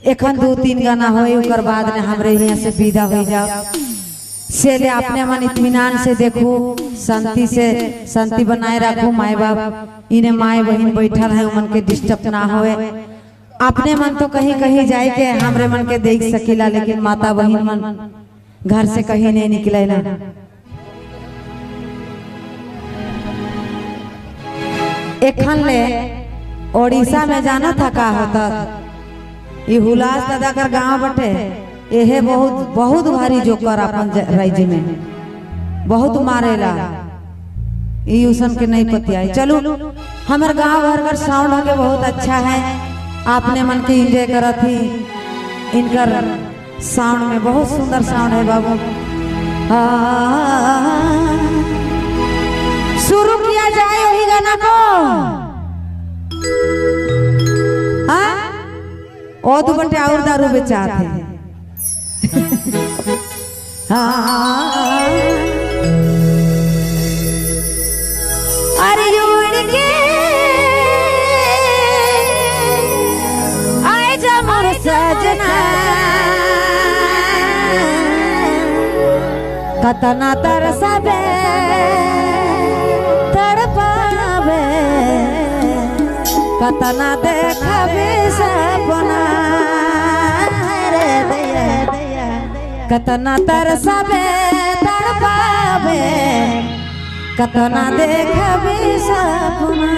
एखन 2-3 गाना होई, ओकर बाद में हमरे यहाँ से विदा हो जाओ। से ले अपने मन इत्मीनान से देखो, शांति से शांति बनाए रखो। माए बाप इन्हें माए बहन बैठल है, मन के डिस्टर्ब ना होए। अपने मन तो कहीं कहीं जाए के हमरे मन के देख सकीला, लेकिन माता बहन मन घर से कहीं नहीं निकले ना। एखन ले ओडिशा में जाना था का होता, ये हुलास दादा कर गांव बटे, एहे बहुत बहुत भारी जोकर अपन राज्य में बहुत मारेला, ये उसन के नहीं पतियाई। चलो हमारे गांव घर का साउंड हके बहुत अच्छा है, आपने मन के एंजॉय करत ही इनकर साउंड में बहुत सुंदर साउंड है बाबू। शुरू किया जाए वही गाना को। हाँ ओ तो बटे और दारू बेचाते हैं। हाँ अरे उड़ के आए जा मोर सजना, कतना तरसबे तड़पावे, कतना देखबे सपना रे दैया, कतना तरसबे तड़पावे, कतना देखबे सपना।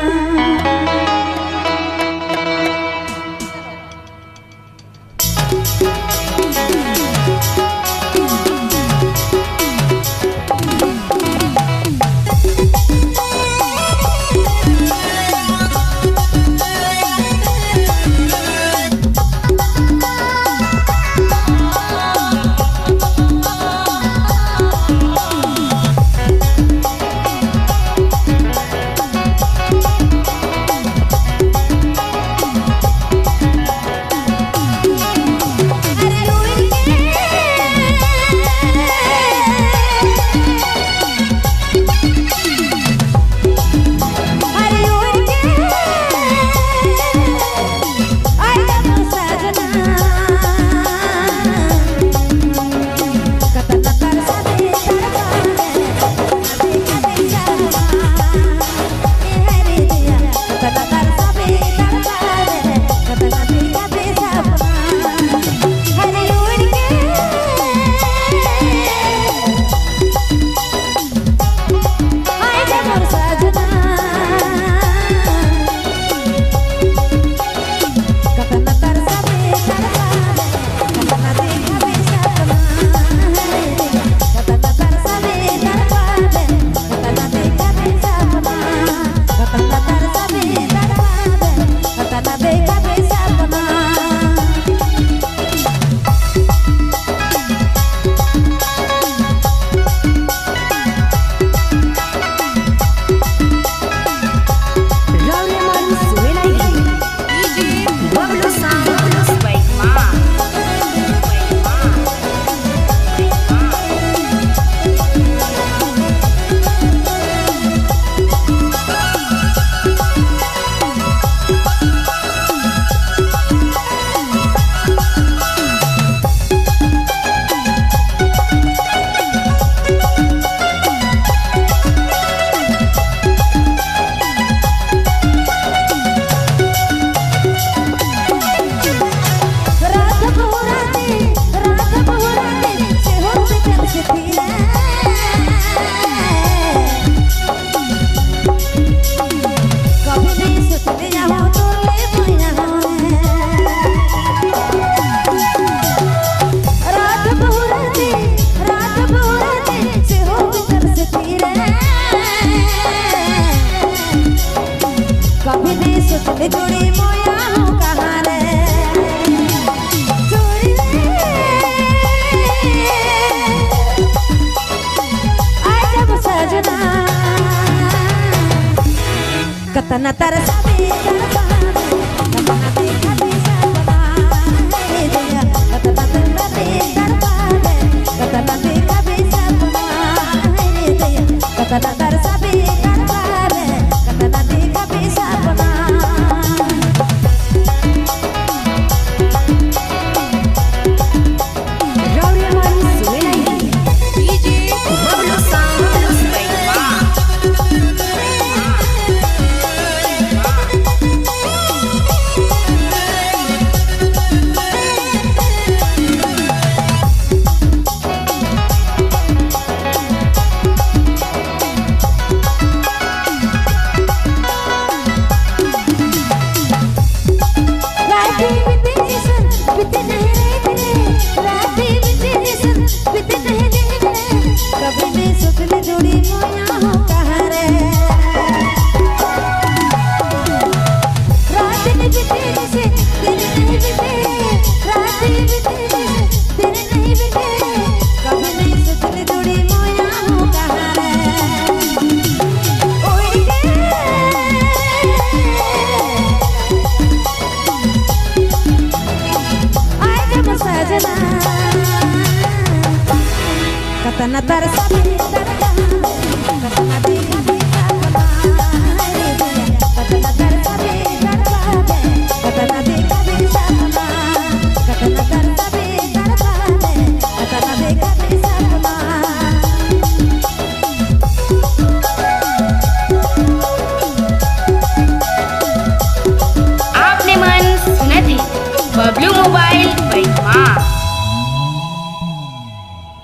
जोड़ी मोया हूँ कहाँ रे जोड़ी आए जब सजना, कतना तरसावे तड़पावे, कतना देखबे सपना रे दैया, कतना तरसावे तड़पावे, कतना देखबे सपना रे दैया, कतना तरसावे तड़पावे, कतना देखबे सपना। बा, कतना तरसबे, कतना।